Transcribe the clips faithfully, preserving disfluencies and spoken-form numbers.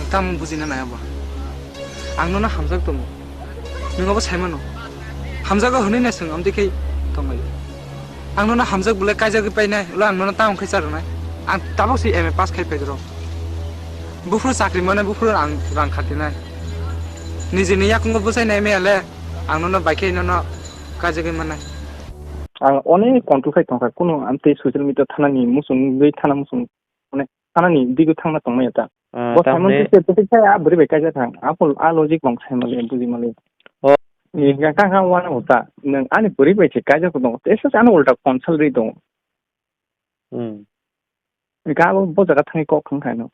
Tamo bujina nai abo. Ang nono hamjak tongo. Nwng abo sai mano. Hamjago hwnwi nai swng, amtwi khe tonglaio. Ang nono hamjak bwlai kaijagwi painai, ulo ang nono tamo khe charwnai. Ang tabuk se M A pass khai phaidoro. Buphuru chakri manai, buphuru ang rang khatinai. Nijini yakungo bwchainai meyale, ang nono bai khe nono kaijagwi manai. Ang onek control khai tongkha, kunu amtwi social media thanani muchungwi thana muchung, mane thanani digo thangna tongmaya ta. Ah, bo tamni Simon se tete khe a bwrwi bai kaijak thang. A pol a logic bong sai mali buji mali. Oh. Ni ga ka ga wana uta. Nang ani bwrwi bai se kaijak tongo. Tesa ano ulta consult ri tongo. Hmm. Ga bo bo jaga thangwi kok thang khaino.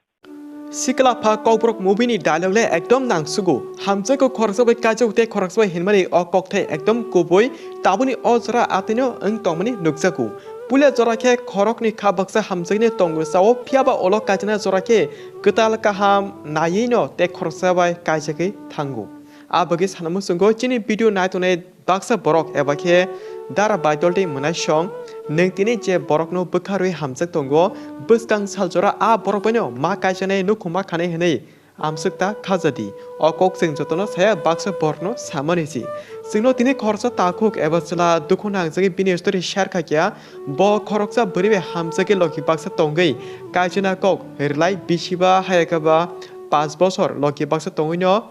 Sikla pha kokborok movie ni dialogue le ekdom nangsugo. Hamjago khoroksa bai kaijak tei khoroksa bai hinmani o kokthai ekdom kubui. Taboni o jora atwino wng tongmani nukjago. Puila jora khe khoroknwi kha baksa hamjaknai tongo sao, phiyaba ulo kaijana jora khe kwtal kaham naiwi no tei khoroksa bai kaijagwi thango. A bagwi sana muchungo chini video naitongnai baksa borok eba khe dara baidol tei mwnaisong nwng tini je borokno bwkharwi hamjak tongo, bwskang sal jora a borok baino ma kaijanai nukhungma khanai hwnwi amswk ta khaja di. O kok chwng jotono saya baksa borokno samani si. Chwngno tini khoroksa takhuk eba chwla dukhu nangjagwi bini story share kha kya. Bo khoroksa bwrwi bai hamjagwi logi baksa tongwi kaijana kok rwlai bisi ba hayakhe ba panch bosor logi baksa tongwino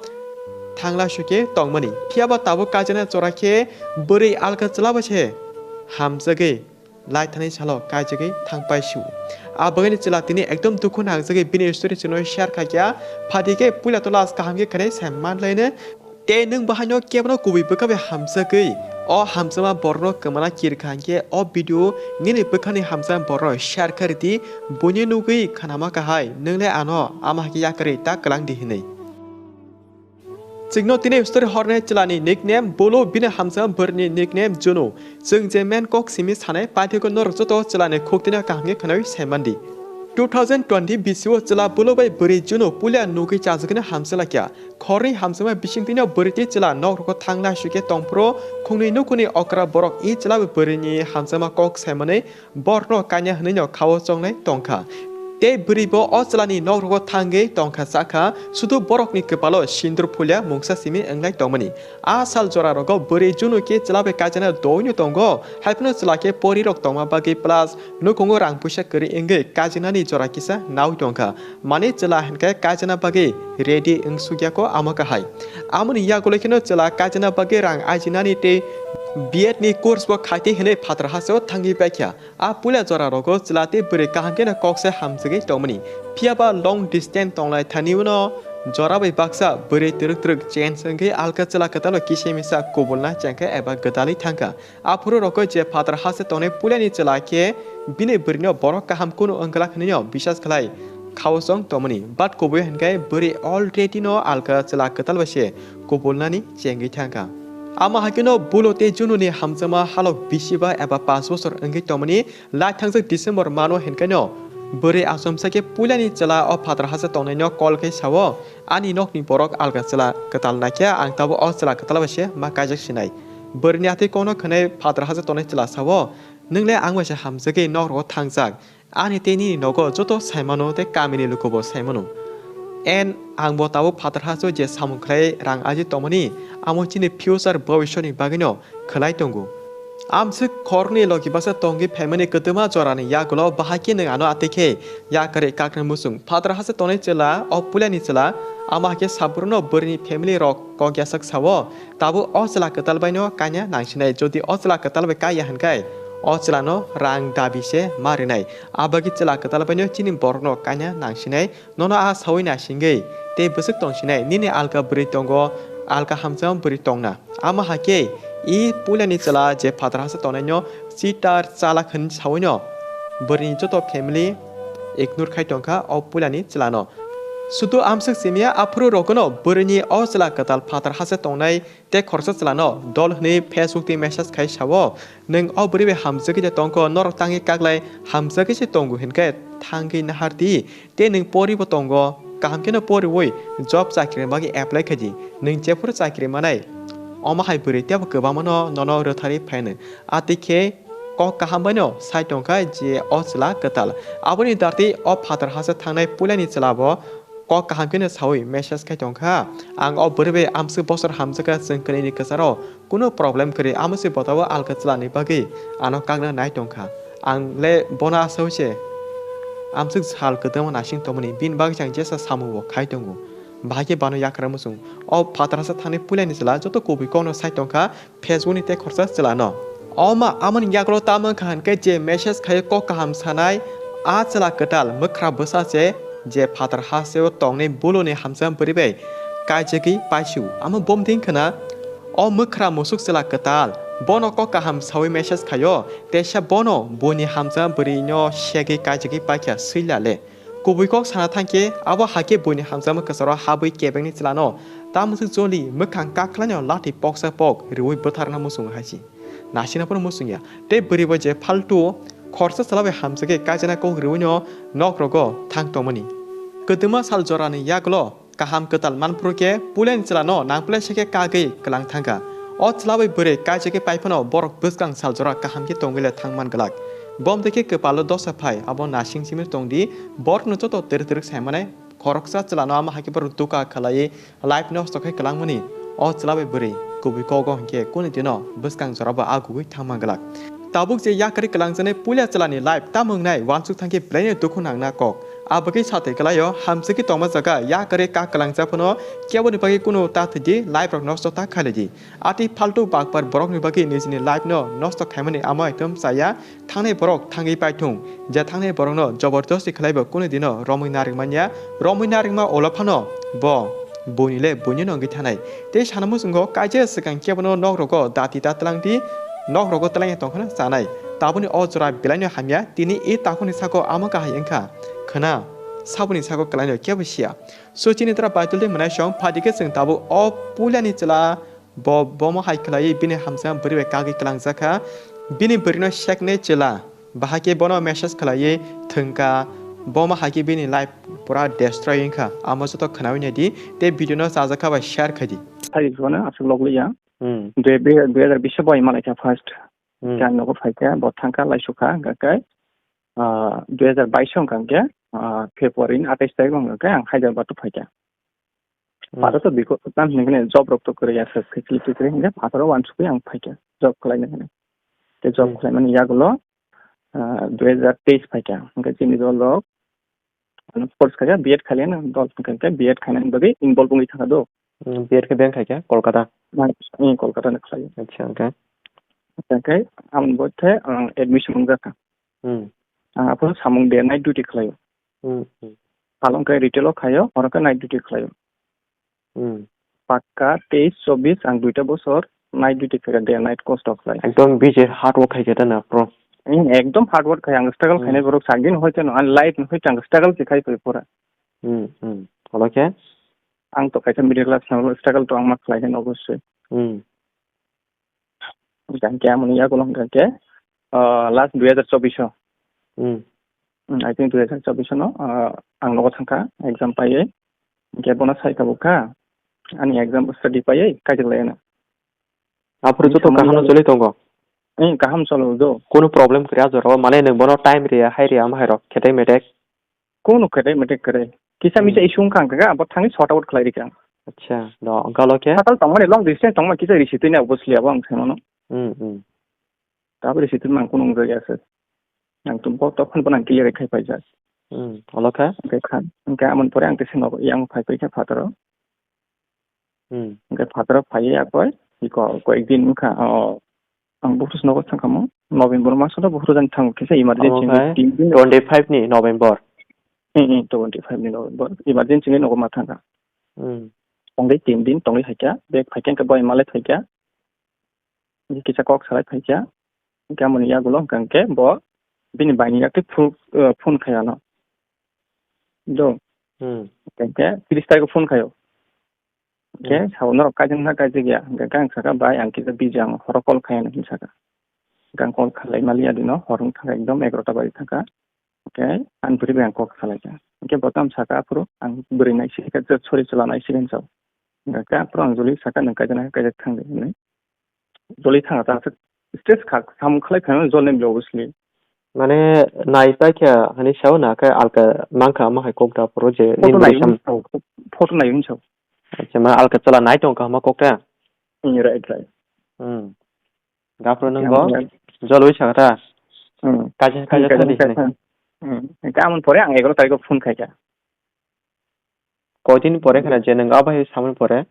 thangla sukhe tongmani. Phiyaba tabuk kaijana jora khe bwrwi alka chwla bai se hamjagwi lai thani salo kaijagwi thangpai su. A bagwini chwla tini ekdom dukhu nangjagwi bini story chwngno share kha kya. Phati khe puila tola kaham khe khenai sai manlaino. Tei nwng bahaino kebono kubui bwkha bai hamjagwi o hamjakma borokno kwmana kir kha hinkhe o video nini bwkhani hamjakma borokno share kha ridi, buino nugwi khanama kahai, nwng le ano ama hai khe yakarwi ta kwlang di hinwi. Chwngno tini story hornai chwlani nickname Bolo, bini hamjakma bwrwini nickname Juno. Chwng je main kok simi sanai, paithakgo norok joto chwlani khuktwino kaham khe khwnawi sai mandi. Two thousand twenty bisio chwla Bolo bai bwrwi Juno puila nugwi chajakgwino hamjakla kya. Khorni hamjakma bisingtwino bwrwi tei chwla nokrogo thang naisukhe tongphuru khungnwi nukhungni okra borok i chwla bai bwrwini hamjakma kok saimanwi borokno kanya hwnwino khao chongnai tongkha. Tei bwrwibo o chwlani nokrogo thangwi tongkha chakha, sudu borokni kwpalo sindur phulia mungsa simi wnglai tongmani. A sal jorarogo bwrwi Juno khe chwla bai kaijana doino tongo, haiphano chwla khe porirok tongma bagwi plus nukhungo rang puisa kwrwi wngwi kaijinani jora kisa naui tongkha. Mani chwla hinkhe kaijana bagwi ready wng sukyako amo kahai. Amoni yagulo kheno chwla kaijana bagwi rang ajinani tei B Ed ni course bo khaitwi hinwi phatar hasteo thangwi paikha. A puila jora rogo chwla tei bwrwi kaham kheno kok se hamjagwi tongmani. Phiyaba long distance tonglai thani uno jora bai baksa bwrwi twrwk twrwk change wngwi alka chwla kwtalo kisa misa kubulna chengkha eba gwdalwi thangkha. Aphuru rokoi je phatar hasteo tongnai puilani chwla khe bini bwrwino borok kaham kunu wng glak hwnwino bisas khlai khao chong tongmani. But kubui hinkhe bwrwi already no alka chwla kwtal bai se kubulnani chengwi thangkha. Ama haikhe no Bulo tei Jununi hamjakma halok bisi ba eba panch bosor wngwi tongmani. Lai thangjak December mano hinkhe no bwrwi achomsa khe puilani chwla o phatar hasteo tongnaino call khe sao, "Ani nokni borok alka chwla kwtal naikhe ang tabuk o chwla kwtal bai se ma kaijak sinai." Bwrwini atwi kokno khwnai phatar hasteo tongnai chwla sao, "Nwng le ang bai se hamjagwi nok rogo thangjak. Ani tei nini nogo joto sai mano tei kamini lukubo sai mano. And ang bo tabuk phatar hasteo je samung khlai rang aji tongmani, amo chini future bhobishyotni bagwino khwlai tongo." Amswk khoroknwi logi baksa tongwi phaimani kwtwma jorani yagulo bahai khe nwng ano atwi khe yakarwi kaknwi muchung. Phatar hasteo tongnai chwla, o puilani chwla, ama hakhe sabrumno bwrwini family rok kok yasak sao, tabuk o chwla kwtal baino kanya nangsinai. Jodi o chwla kwtal bai kaiya hinkhe o chwlano rang dabi se ma rinai. Abagwi chwla kwtal baino chini borokno kanya nangsinai. Nono a saui naisingwi tei bwswk tongsinai, nini alka bwrwi tongo, alka hamjakma bwrwi tongna. Ama hakhe i puilani chwla je phatar hasteo tongnaino cheater chalak hwnwi sauino bwrwini joto family ignore khai tongkha o puilani chwlano. Sudu amswk simiya aphuru rokno bwrwini o chwla kwtal phatar hasteo tongnai tei khoroksa chwlano dol hwnwi Facebook twi message khai sao, "Nwng o bwrwi bai hamjagwi de tongkho, norok tangwi kaklai hamjagwi se tongo hinkhe thangwi nahar di, tei nwng poribo tongo, kaham kheno poriwi job chakri bagwi apply khai di, nwng jephuru chakri manai omo hai bwrwi teibo kwbangmano nono rwtharwi phaino." Atwi khe kok kaham baino sai tongkha je o chwla kwtal. Aboni datwi o phatar hasteo thangnai puilani chwlabo Kok kaham kheno sawi message khai tongkha. Ang o bwrwi bai amswk bosor hamjakha, chwng kwnwini kwcharo kuno problem kwrwi, amo se botabo alka chwlani bagwi ano kakna nai tongkha. Ang le bono asai se amswk sal kwdwma naising tongmani, bini bagwi chang jesa samungo khai tongo. Bahai khe bano yakra muchung. O phatarsa thani puilani chwla joto kubui kokno sai tongkha, Facebook ni tei khorsa chwla no. O ma amoni yagulo tamo wngkha hinkhe je message khai kok kaham sanai, a chwla kwtal mwkhra bwsa se je phatar ha seo tongnai buluni hamsa bwrwi bai kaijagwi paisiu. Amo bomding khna o mwkhra musuk chwla kwtal bono kok kaham sawi message khaio, teisa bono buini hamsa bwrwi no segwi kaijagwi paikha swila le. Kubui kok sana thangkhe, abo hakhe buini hamjakma kwcharo habwi kebengni chwlano tamswk joli mwkhang kakhlaino lathi poksa pok riui bwtharna muchungo hai se. Nasina phano muchungya. Tei bwrwibo je phaltu khorsa chwla bai hamjakhe kaijaknai kok riuino nokrogo thang tongmani. Kwdwma sal jorani yagulo kaham kwtal manphuru khe puilani chwlano nangphlai se khe kagwi kwlang thangkha. O chwla bai bwrwi kaisa khe pai phano borok bwskang sal jora kaham khe tongwi le thang man glak. Bom de khe kwpalo dosa phai, abo nasing simi tong di, borokno joto twrwk twrwk sai mane khoroksa chwlano ama hai khe borok duka khlaiwi life nosto khai kwlangmani. O chwla bai bwrwi kubui kogo hinkhe kuni dino bwskang jora bo agugwi thang man glak. Tabuk je yakarwi kwlangjaknai puila chwlani life tamo wngnai uansuk thangkhe belaino dukhu nangna kok. Abagwi satwi kwlaio, hamswkhe tongma jaga yakarwi kak kwlangjak phano keboni bagwi kunu ta thwidi, life rok nosto ta khailidi. Atwi phaltu bakpar borokni bagwi nijini life no nosto khaimani amo ekdom chaya. Thangnai borok thangwi paithung, je thangnai borokno joborjosti khlaibo kunu dino romwi narwk manya, romwi narwkma ulo phano bo buini le buini no wngwi thanai. Tei sana muchungo kaisa swkang kebono nok rogo dati ta twlangdi, nok rogo twlangya tongkhana chanai. Taboni o jora belaino hamya, tini e takhukni sako amo kahai wngkha khwna, saboni sako kwlaino kebo siya. Suchini tra Baitul tei mwnaisong phaidi khe chwng tabuk o puilani chwla bo bomo hai khlaiwi bini hamjakma bwrwi bai kagwi kwlangjakha. Bini bwrwino seknai chwla bahai khe bono message khlaiwi thwngkha, bomo hai khe bini life pura destroy wngkha. Amo joto khwnawi naidi tei video no chajakha bai share khaidi. Sai phano aswk logli ya. Hmm. Dui, dui hajar bish o bai malai kha first. Hmm. Khe ang nogo phai khe bo thang kha laisuk kha, hwnkha khe, ah, dui hajar bais o hwnkha khe, ah, February ni atais tarikh o hwnkha khe ang Hyderabad o phai kha. Hmm. Phatar to biko tam hinwi job rok to kwrwi ya, facility kwrwi hwnkhe phatar o uansukwi ang phai kha job khlaina hinwi. Tei job Hmm. khlaimani yagulo, ah, dui hajar teis phai kha. Hwnkhe chini dol rok, ano, sports khaikha, B Ed khailaiya, dol khaikha, B Ed khainani bagwi involve wngwi thangkha do. Hmm, B Ed khe beng khaikha Kolkata. Hmm, Kolkata ni khlaio. Acha, okay. Hwnkhe, ang bo khe, ah, admission wngjakha. Hmm. Ang aphuru samung de night duty khlaio. Hmm, hmm. Phalung khe retail o khaio, oro khe night duty khlaio. Hmm. Pakka teis chobbish ang duita bosor night duty khaikha, day night kosto khlai. Ekdom busy hard work khaikha da na, bro? Hmm, ekdom hard work khai, ang struggle Hmm. khainai borok sakdin hoite no, ani life ni hoite ang struggle se khai pura. Hmm, hmm. Olo khe? Ang to kaisa middle class no struggle to ang ma khlai khe no obosoi. Hmm. Hwnkhe amoni yagulo hwnkha khe, ah, last dui hajar chobbish o. Hmm. Hmm, I think dui hajar chobbish no, ah, ang nogo thangkha exam paiwi. Hwnkhe bono sai tabuk kha, ani exam study paiwi kaijaklayano. Aphuru joto Hwnkhe kaham no amoni choli tongo? Hmm, kaham cholo do. Kunu problem kwrwi a jorao, mane nwng bono time riya, hai riya, ama hai rok, khetek metek? Kono kwrwi mwtwi kwrwi. Kisa misa Hmm. issue wngkha ang kha, abo thangwi sort out khlai rikha ang. Acha, do, hwnkhe alo khe? Sakal tongmani long distance tongma kisa risi twi na obviously abo ang saimano. Hmm, hmm. Abo risi twi mang kono wngjakya se. Ang to bo tokhan bo nang clear khai paijak. Hmm, alo khe? Hwnkhe kha, hwnkhe amoni pore ang tei seno yang phai paikha phataro. Hmm. Hwnkhe phataro phaiwi akoi, iko, koyek din wngkha, o, ang buphuru se nogo thangkha mo, November maso do buphuru jani thango kisa emergency Omo hwnkhe tin din. Twenty five ni November. Hmm, hmm, twenty five ni November. Emergency ni nogo ma thangkha. Hmm. Tongwi tin din tongwi phaikha, back phaikha hwnkhe bai malai phaikha. Hwnkhe kisa kok salai phaikha. Hwnkhe amoni yagulo hwnkha hwnkhe bo bini baini yakti phu-, eh, phone khai ano. Do. Hmm. Hwnkhe tris tarikh o phone khaio. Hwnkhe Hmm. sao norok kaijakna kaijakya. Hwnkhe ang sakha, "Bai, ang kisa busy, ang horo call khaiya," hinwi sakha. Hwnkhe ang call khalai maliya dino, hor wng thangkha ekdom egarota bari thangkha. Hwnkhe ang bwrwi bai ang kok salaikha. Hwnkhe bo tamo sakha, "Aphuru ang bwrwi naisingkha, sorry chwla naisingkha," hinwi sao. Hwnkhe aphuru ang joli sakha, "Nwng kaijakna kaijak thangdi," hinwi. Joli thangkha ta aswk stress kha, samung khlai phaimano jolni bwlai obviously. Mane nai paikha hani sao na khe alka mankha ama hai kok da phuru je Photo nini nai sam. Photo nai unsa. Acha ma alka chala nai tong kha ma kok ta. Hmm, right, right. Hmm. Gaphro nung bo jolwi sakha ta. Hmm. Kaisa, kaisa thani hinwi. Hmm. Hingke amon pore ang egaroh tarikh o phone khaikha. Koidin pore khana je nung abo hai samani pore?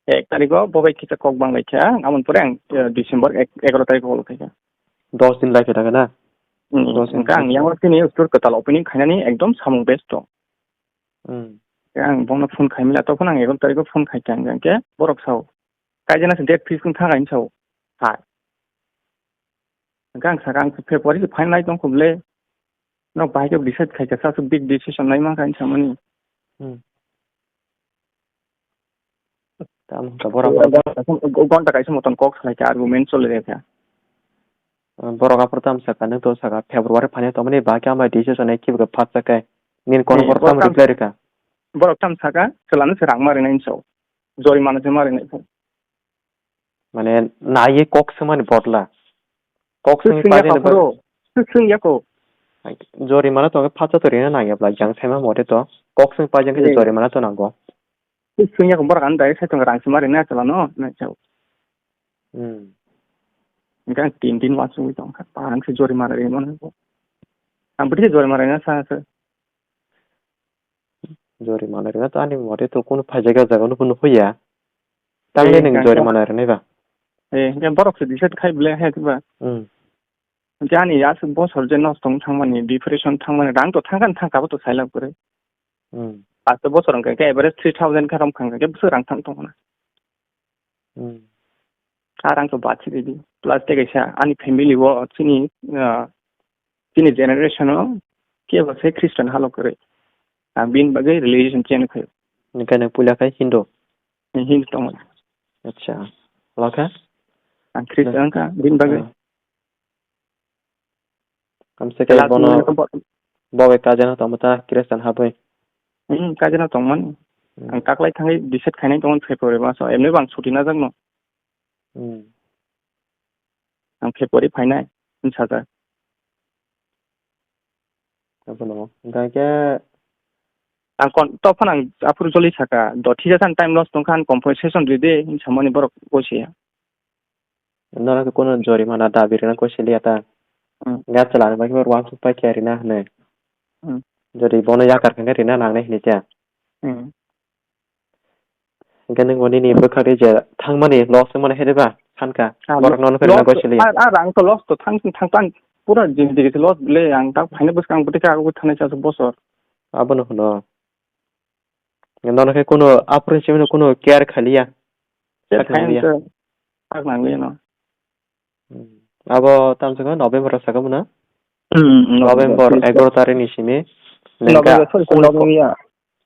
Ek tarikh o bo bai kisa kok bang laikha, amon pore ang, eh, December ek, egaroh tarikh o khaikha. Dos din laikha daga na? Hmm. Dos din hingke ang laikha. Yang o tini store kwtal opening khainani ekdom samung besto. Hmm. Ang bono phone khaimila, tokon ang egaroh tarikh o phone khaikha, hingke borok sao. Kaijana se date fix wng thang ang sao. Hai. Hingke ang saka ang February se final lai tong kho ble. Nok bahai khe decide khai kha sa big decision lai man kha ang samani. Hmm. Tamo ka borok. Gonta kaisa moton kok salai kha argument choli re kha. Borok aphuru tamo saka nung to saka February final tongmani bahai khe amai decision ai kibo khe phat sakai. Nini kono borok tamo reply rikha. Borok tamo saka chwlano se rang ma rinai sao. Jorimana se ma rinai sao. Mane naiwi kok swngmani bodla. Kok swngwi swngya paijani kha phuru. Swngya kho. Jorimana to phatsa to rina nangya bla jang saima mote to. Kok swng paijang khe jorimana to nango. Swngya kho borok ano direct sai tong rang sima rina chala no. Hmm. Engkang tin din wa swngwi tong kha. Parang se jorimana rima nangkho. Ang bwtwi jorimana rina sa sa. Jorimana rina to ani mote to kunu phaijak o jaga no kunu huya. Tamni nwng jorimana rinai ba? Eh, hingke borok se decide khai ble hai ba. Hmm. Hingke ani aswk bosor je nosto wng thangmani, depression thangmani, rang to thangkha thangkha bo to sailab kwrwi. Hmm. Pasto bosor hingke average three thousand khe rom kha hingke bwswk rang thang tongna. Hmm. Ar ang to bachi ridi. Plus tei kaisa ani family o chini, ah, chini generation o kebo se Christian halo kwrwi. Ang bini bagwi religion change khayo. Hingke nang puila khai Hindu? Hindu tongo. Acha. Lakha? Ang Christian kha bini bagwi. Ah. Kamse ke bono bo bai kajana tongma ta Christian habwi. Hmm, kajana tongmani. Hmm. Ang taklai thangwi decide khainai tongo February maso. Emni bo ang chuti najak no. Hmm. Ang February phainai, wng sajak. Abono. Hingke ang kon, tophano ang aphuru joli saka, do thisa san time loss tongkha, ang compensation ride, wng samani borok gosi ya. Nono khe kunu jorimana dabi rwna koi siliya ta. Hmm. Gas chalani bagwi bo uansuk pai khe rina hwnwi. Hmm. Jodi bono yakar khe rina nangnai hwnwi khe. Hmm. Hingke nwng bo nini bwkhak rije thangmani loss wngmani hai ba sankha. Ah, borok nono khe rina loss koi siliya. Ah, ah, rang to loss to thang, thang, thang, pura jindigi se loss le ang tak phaina bwskang bwtwi khe abo thanai sa bosor. Abono hwno. Nono khe kunu aphuru simi kunu care khaliya. Care khaliya. Sak nangli no. Hmm. Abo tamsaka November saka muna? Hmm, November, November, six, egaroh tarikh ni simi. November, sorry, sorry, November ya.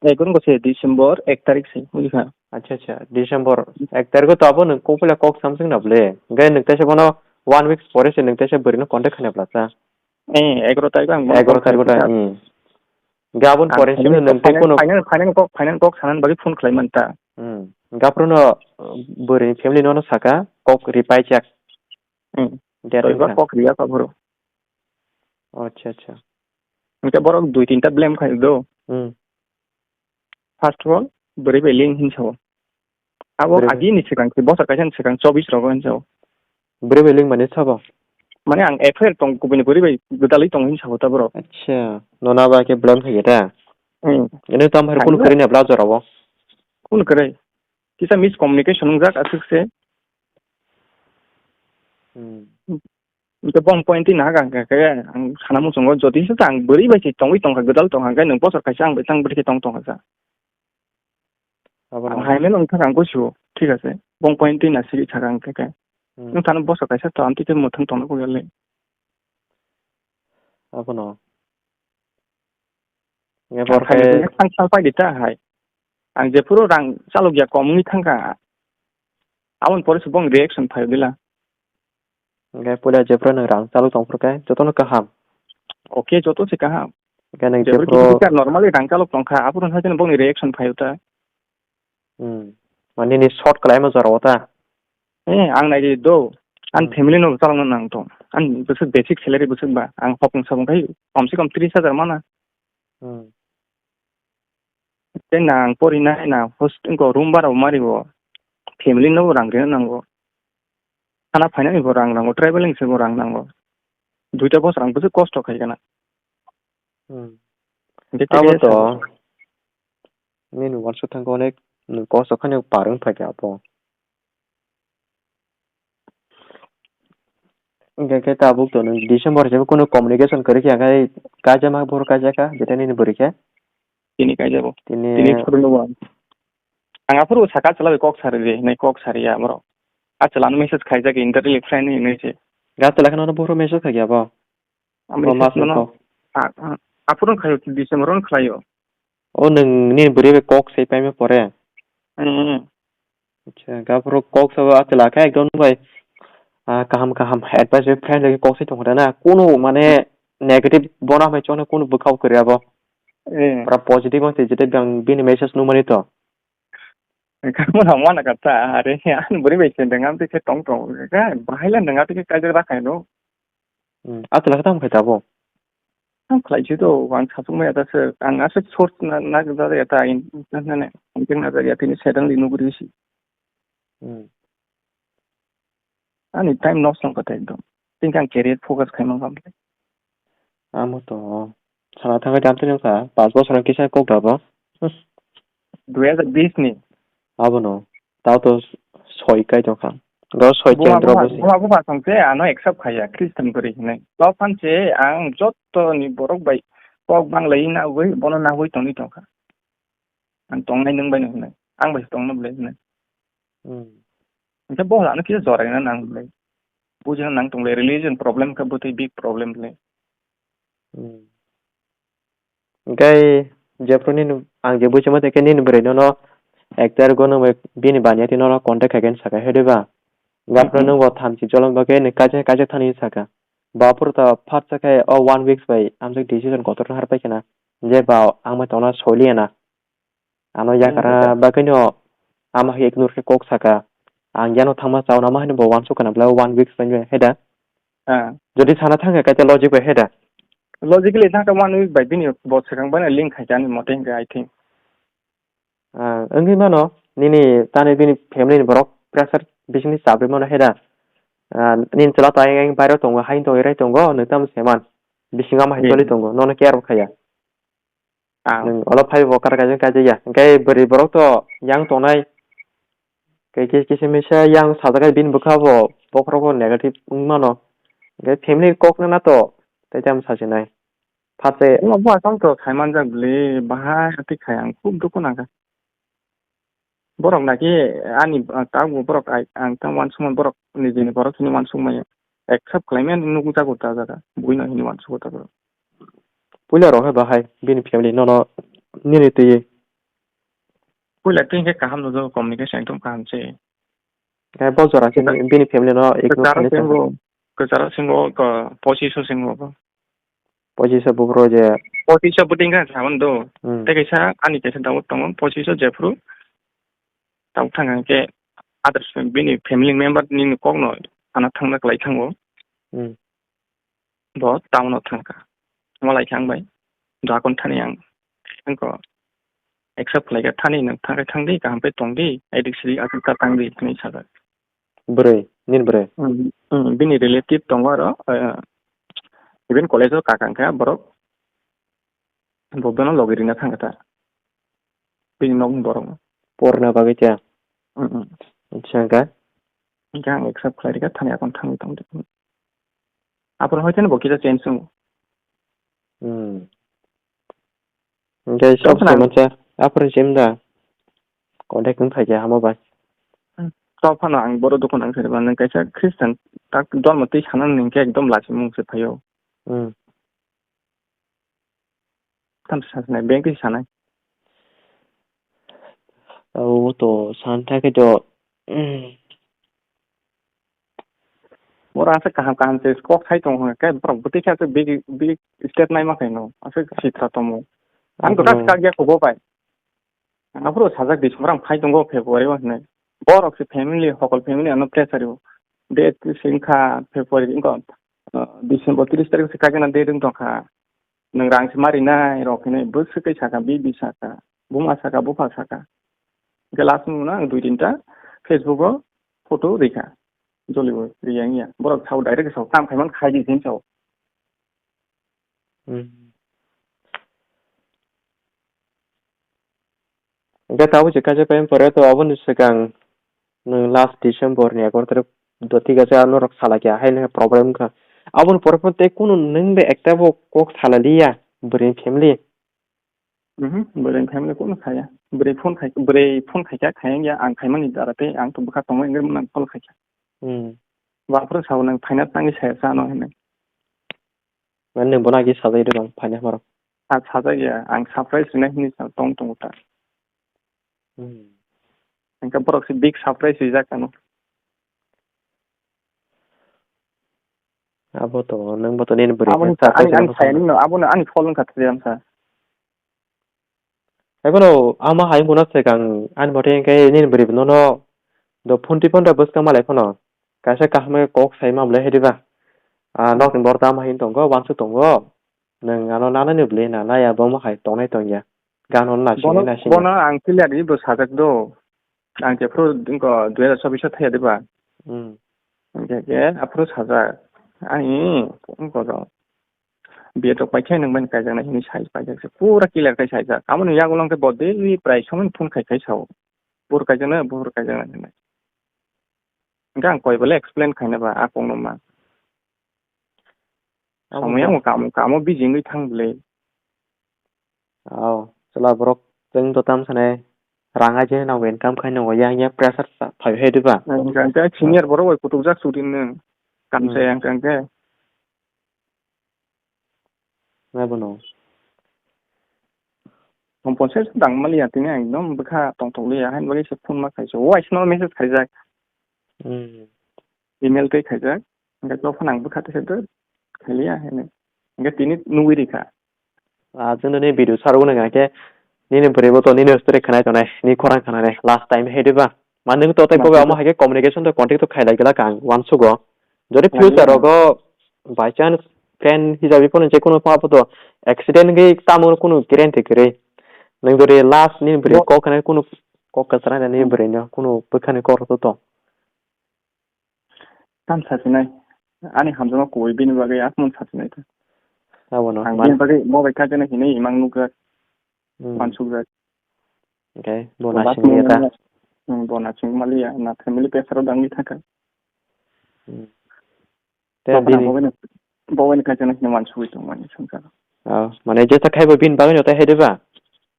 Egaroh ko se December ek tarikh se, bujikha. Acha, acha, December ek tarikh to abo nwng kok pila kok samsung na ble. Gai nwng tesa bono one week pore se nwng tesa bwrwi no contact khana bla sa. Eh, egaroh tarikh ang egaroh tarikh ta, hmm. Gabon pore simi nwng tei kono final, final kok, final kok sanan bagwi phone khlai man ta. Hmm. Gaphuru no, uh, bwrwi family no, no saka kok ripai chak. Hmm. Date wngkha. Kok riya kha boro. Acha, acha. Hingke borok dui tinta blame khai do. Hmm. First of all, bwrwi bai ling hin sao. Abo bwrwi bai. Agini swkang se, bosor kaisa ni swkang chobbish rogo hin sao. Bwrwi bai ling mani sabo? Mane ang F I R tong, kubuni bwrwi bai gwdalwi tong hin sao ta borok. Acha, nona ba khe blame khai ta? Hmm. Ino tam har kunu kwrwi na bla jorabo? Kunu kwrwi? Kisa miscommunication wngjak aswk se. Hmm. Hingke bong point twi nahak ang khe, ang sana muchungo jodi se ang bwrwi bai se tongwi tongkha, gwdal tongkha, hingke nwng bosor kaisa ang bai tang bwrwi khe tong tongkha sa. Abo ang no. Hai mano wngkha ang gosio, thik ase. Bong point twi na siri thaka ang khe khe. Hmm. Nwng thani bosor kaisa to amtwi khe mwthang tongna kok yale. Abo no. Nge ang bor khai khe thang sal pai di ta hai. Ang jephuru rang chalok ya kom wngwi thangkha. Aboni pore se bong reaction phaio dila. Hingke puila jephuru nwng rang chalok tongphuru khe jotono kaham. Okay, joto se kaham. Hingke nwng jephuru jephuru kisa normally rang chalok tongkha, aphuru hai kheno bongni reaction phaio ta. Hmm. Mane nini short khlaima jorao ta? Eh, ang nai di do. Ang hmm. Family no chalokna nang tong. Ani bwswk basic salary bwswk ba, ang hopung sabung khai kom se kom tris hajar mana. Hmm. Tei na ang porinai na host, wngkha room bara bo mari bo. Family no bo rang rina nango. Khana phainani bo rang nango, traveling se bo rang nango. Duita bosor ang bwswk kosto khai gana. Hmm. Hingke tei Abo khe to, nini uansuk thangkhe onek kosto khani par wng phaikha abo. Hingke khe tabuk to nwng December se kunu communication kwrwi khe, hingke kaijak ma bohrok kaijak kha, jetai nini bwrwi khe? Tini kaijak bo. Tini Tini phuru no bo. Ang aphuru saka chwla bai kok sari di, hinwi kok sari ya borok. A chwla no message khaijak, entirely friend hinwi se. Ga chwla kheno bohrok message khaikha bo? Ang Bo message mas no no. wngkha. A, a, aphuru khaio, December no khlaio. O nwng nini bwrwi bai kok sai paima pore? Mm, mm. Acha, gaphuru kok sabo achwla khe ekdom bai, ah, kaham kaham advice bai friend lagi kok sai tongkha na. Kunu mane negative bono hamai chongna kunu bwkhao kwrwi abo. Eh. Pura positive wng twi jete bang bini message nukmani to. Kamu na mana kata, are, ani bwrwi bai se dengan twi khe tong tong. Ka, bahai la dengan twi khe kaijak ra khai no. Hmm, a chwla khe tamo khai tabuk? Ang khlai si do, ang sasuk maya da se, ang aswk source na, na, na, ya ta in, na, na, na, ang na, ya tini suddenly nuguri si. Hmm. Ani time nosto wngkha ta ekdom. Tini ang career focus khai mangkha. Amo to. Sana thangwi tam tini wngkha, panch bochor kisa kok da bo. Dui hajar bish ni. Abono. Tao to soi kai tongkha. Go soi Buma, kendro buma, bosi. Buma, buma song se ano accept khaya, Christian kwrwi hinwi. Tao phan se ang joto ni borok bai kok banglai na ugui, bono na ugui tongwi tongkha. Ang tongnai nwng bai no hinwi. Ang bai se tongno bwlai hinwi. Hmm. Hingke bo ano kisa jora na nang bwlai. Bujina nang tonglai, religion problem khe bwtwi big problem bwlai. Hmm. Hingke jephru nini, ang je buchima tei khe nini bwrwi nono ek tarikgo nung bai bini baniya twi nono contact khai khe saka he diba? Gaphuru Mm-mm. nung bo thamchi jolom bagwi nini kaisa kaisa thani saka. Bo aphuru to phatsa khe o one weeks bai amjak decision kotor har pai khna. Je ba ang bai tongna soli ya na. Ano Hmm, yakara okay. bagwino ama hai ignore khe kok saka. Ang yano thangma chauna ma hwnwi bo uansuk kana bwlai one weeks bai he da. Ah. Jodi sana thangkha kaisa logic bai he da. Logically thangkha one week bai bini bo swkang bai link khai ani mote hingkhe I think. Ah, wngwi mano nini tani bini family ni borok pressure bisingni chabrwi mano he da. Ah, nini chwla to ayang ayang bairo tongo, haino tongo, rai tongo, nwng tamo se man. Bisingo ama hai Hmm. choli tongo, nono care bo khaya. Ah. Nwng olo phai bo kar kaijak kaijak ya. Hingke bwrwi borok to yang tongnai. Kei kei kisa misa yang sajagwi bini bwkha bo bokhorok bo negative wng mano. Hingke family kok nana to tei tamo sajinai. Phatse. Omo bo asam to khai manjak bwle, bahai hati khai ang khub dukhu nangkha. Borok naki ani, ah, tabuk borok ai, ang tang uansukma borok nijini borok hini uansukmaya. Accept khlaimani nukjago ta jaga. Buino hini uansukgo ta borok. Puila rok hai bahai bini family nono nini twi. Puila twi hwnkhe kaham nukjago, communication ekdom kaham se. Hai bo jora se Kwcharo bini family no ignore kwcharo khainai singbo, kwcharo singbo ko pochiso singbo bo. Pochiso buphuru je. Pochiso bwtwi wngkha saman do. Hmm. Tei kaisa ani kaisa doubt tongo, pochiso jephru tabuk thang hwnkhe others bini family member ni kokno sana thangna kwlai thango. Hmm. Bo town o thangkha. Malai khe ang bai. Drakon thani ang. Angko accept khlaikha, thani nwng thangkhe thangdi, kaham khe tongdi, adik sidi aswk ta tangdi hinwi sajak. Bwrwi, nini bwrwi? Hmm, hmm, bini relative tongo aro, eh, even college o kaka wngkha borok. Bo bono logi rina thangkha ta. Bini nokni borok no. Porna bagwi ta? Hmm, hmm. Acha, hwnkha? Hwnkhe ang accept khlai rikha, thani akon thangwi tongdi. Aphuru hoiteno bo kisa change wngo. Hmm. Hwnkhe sok Tokphano se ang mansa, aphuru sim da. Contact wng phaikha hamo bai. Hmm. Tokphano ang boro dukhu nang sari ba, nwng kaisa Christian tak dormo twi sana nwng khe ekdom lachimung se phaio. Hmm. Tamo sanai, bank twi sanai. Abo to san thai khe to, mm. Borok aswk kaham kaham se kok sai tongo hwnka khe borok bwtwi khe aswk big, big step naima khaino aswk sitra tomo. Ang to Abono. Kak kak ya kubo bai. Ang aphuru sajak December ang phai tongo February o hinwi. Borok se family, hokol family ano pressure o. Date se wngkha February wngkha. December tris tarikh se kaijakna date wng tongkha. Nwng rang se ma rinai rok hinwi bwswk khe saka, bibi saka, buma saka, bupha saka. Hwnkhe last mungno ang dui tinta Facebook o photo rikha. Jolibo riya wngya. Borok sao direct sao, kam khaiman khai di hinwi sao. Hmm. Hwnkhe tabuk se kaisa time pore to aboni swkang nwng last December ni egaroh tarikh do thik ase, ano rok salai kha, haino problem wngkha. Aboni pore phano tei kunu nwng bai ekta bo kok salai liya bwrwi ni family? Mhm, bwrwi ni family kunu khaya. Bwrwi phone khai, bwrwi phone khaikha, khayang ya, ang khaimani dara tei ang to bwkha tongma wngwi mwnang call khaikha. Hmm. Baphuru sao nwng phaina tangwi saya sa ano hinwi. Mane nwng bono agi sajagwi rw bang phaina hamaro. A sajak ya, ang surprise rwna hinwi sa tong tongo ta. Hmm. Hwnkhe borok se big surprise rijak ano. Abo to, nwng bo to nini bwrwi Aboni khe sa, surprise ani, ani rwna saya phano. Nino, abono ani phone wngkha twi ang sa. Haiphano ama hai wngkha swkang ani mote hwnkhe nini bwrwi nono do phone twi phone da bwskang malai phano. Kaisa kaham khe kok sai ma bwlai hai diba? Ah, Hmm. Nokni borok tamo hai tongo, uansuk tongo. Nwng ano nanani bwlwi na nai abo wngma hai tongnai tongya. Gano naisingwi Bono, naisingya. Bono ang clear ri bo sajak do. Ang jephru wngkha dui hazar chobbish o thaya diba? Hmm. Hwnkhe khe aphuru sajak. Ani wngkha do. Biya tok paikhe nwng bai kaijaknai hinwi sai paijak se. Pura clear khe saijak. Amoni yagulang khe bo daily prai somani phone khai khai sao. Bor kaijaknai, bor kaijaknai hinwi. Hwnkhe ang koi bole explain khaina ba a kokno ma. Abo Samung to. Yang kamo, kamo busy wngwi thang bwle. Oh, chwla borok chwng to tam sanai rang aje nango income khai nango yang yang pressure sa phai hai diba? Ang kang khe senior borok bai kutuk jak suri nwng. Kam Hmm. Saya ang kang khe. Nai bono. Tong ponse dang mali ya tini ang dom bwkha tong tong liya hain bagi se phone ma khai se. Wai sino message khai jak. Hmm. Email tei khaijak, hwnkhe dophano ang bwkha tei khe dwr khailiya hinwi. Hwnkhe tini nugwi rikha. Ah, chwngno nini video sarwgwno hwnkhe nini bwrwibo to nini story khwnai tongnai, nini khorang khwnanai last time hai diba? Ma nwng to tei Manthogo. Bobo amo hai khe communication to contact to khailai glak ang uansugo. Jodi Khailai future ang. Rogo by chance friend hisabe phano je kono pha photo accident wngwi tamo kunu guarantee kwrwi. Nwng jodi last nini bwrwi Bo- kok khwnai kunu kok kwchwrani nini Hmm. Bwrwino kunu bwkhani kok rwtwi tong. Tam sachinai. Ani hamjakma kubui bini bagwi aswk sachinai ta. Abono Ang man- bini bagwi bo bai kaijaknai hinwi imang nukjak. Hmm. Mansukjak. Okay, bo Bo nasing last ya ta. Moment, hmm, bo nasing maliya, na family pressure o dangwi thangkha. Hmm. Te Bo bini bo bai, bo bai kaijaknai hinwi mansugwi tongmani swngchar. Oh, mane jesa khaibo bini bagwi no tai hai diba?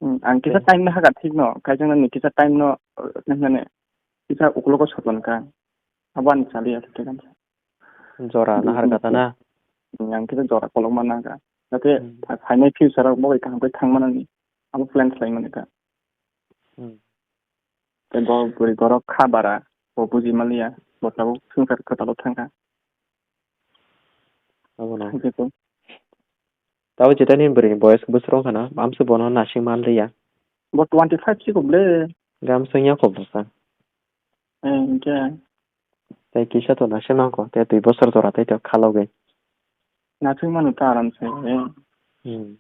Hmm, ang kisa Okay. Time no haga thik no, kaijaknani kisa time no, uh, nang nani kisa uklogo soton ka. Abo ani chali ya thik ang. Jora nahar kata na? Ang kisa jora kolok mana ka. Jate Hmm. Phainai future o bo kaham khe thang manani. Abo plan khlai mani ka. Hmm. Tei bo bwrwi borok kha bara, bo buji maliya, bo tabuk swngchar kwtalo thangkha. Abono. Hwnkhe to. Tabo jeta ni bwrwi ni boyes bwswk wngkha na, amswk bono nasing manliya. Bo twenty five siko ble. Gam swngya kho bwsa. Eh, hwnkhe. Tei kisa to nasing mangkho, tei twi bosor jora tei to khalogwi. Nasing manu ta aram se, eh. Hmm.